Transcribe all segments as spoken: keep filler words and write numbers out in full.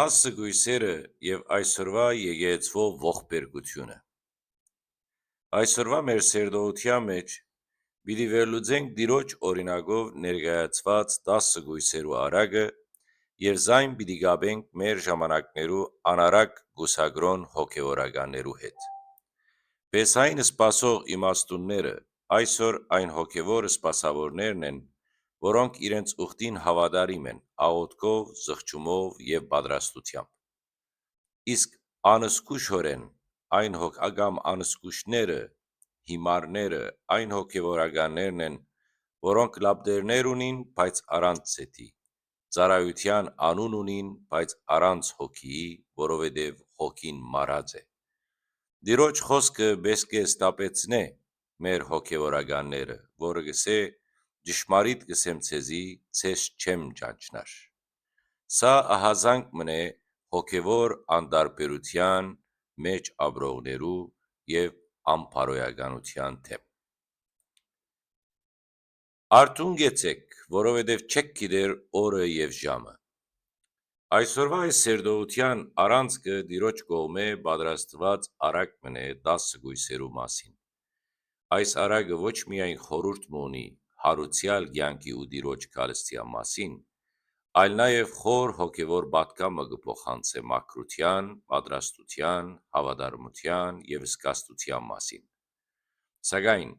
Տասը կոյսերը եւ այսօրուայ եկեղեցւոյ ողբերգութիւնը։ Այսօրուայ մեր սերտողութեան մէջ պիտի վերլուծենք Տիրոջ օրինակով ներկայացուած տասը կոյսերու արագը եւ զայն պիտի կապենք մեր ժամանակներու անարագ կուսակրօն հոգեւորականներու հետ։ Պեսային սպասող իմաստունները այսօր այն հոգեւոր սպասաւորներն են, որոնք իրենց ուխտին հաւատարիմ են աղօթքով, զղջումով եւ պատրաստությամբ։ Իսկ անզգուշօրէն այն հոգ-, կամ անզգուշները, հիմարները այն հոգեվորականներն են, որոնք լապտերներ ունին, բայց առանց ծեթի, ծառայութեան անուն ունին, բայց առանց հոգիի, որովհետեւ հոգին մարած է։ Տիրոջ խօսքը պէսկէ ստապեցնէ մեր հոգեվորականները, որը կ'ըսէ. «Ճշմարիտ կ'ըսեմ ձեզի, ձեզ չեմ ճանչնար»։ Սա ահազանգ մըն է հոգեվոր անտարբերութեան մէջ ապրողներու եւ անբարոյականութեան դէմ։ Արթուն կեցեք, որովհետեւ չէք գիտեր օրը եւ ժամը։ Այսօրվա այս սերտողութեան առանցքը Տիրոջ կողմէ պատրաստուած արագ մըն է տասը կոյսերու մասին։ Այս արագը ոչ միայն խորհուրդ մը ունի յարուցեալ կեանքի ու Տիրոջ գալստեան մասին, այլ նաեւ խոր հոգեվոր պատգամը կը փոխանցէ մաքրութեան, պատրաստութեան, հաւատարմութեան եւ զգաստութեան մասին։ Սակայն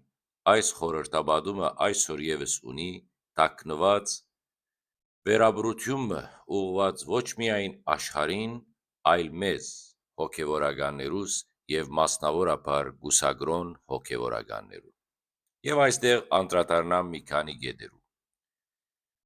այս խորհրդապատումը այսօր եւս ունի թաքնուած վերաբերութիւն մը, ուղղուած ոչ միայն աշխարհին, այլ մեզ, հոգեվորականներուս եւ մասնաւորաբար կուսակրօն հոգեվորականներուն։ Եւ այստեղ անդրադառնամ մի քանի կետերու։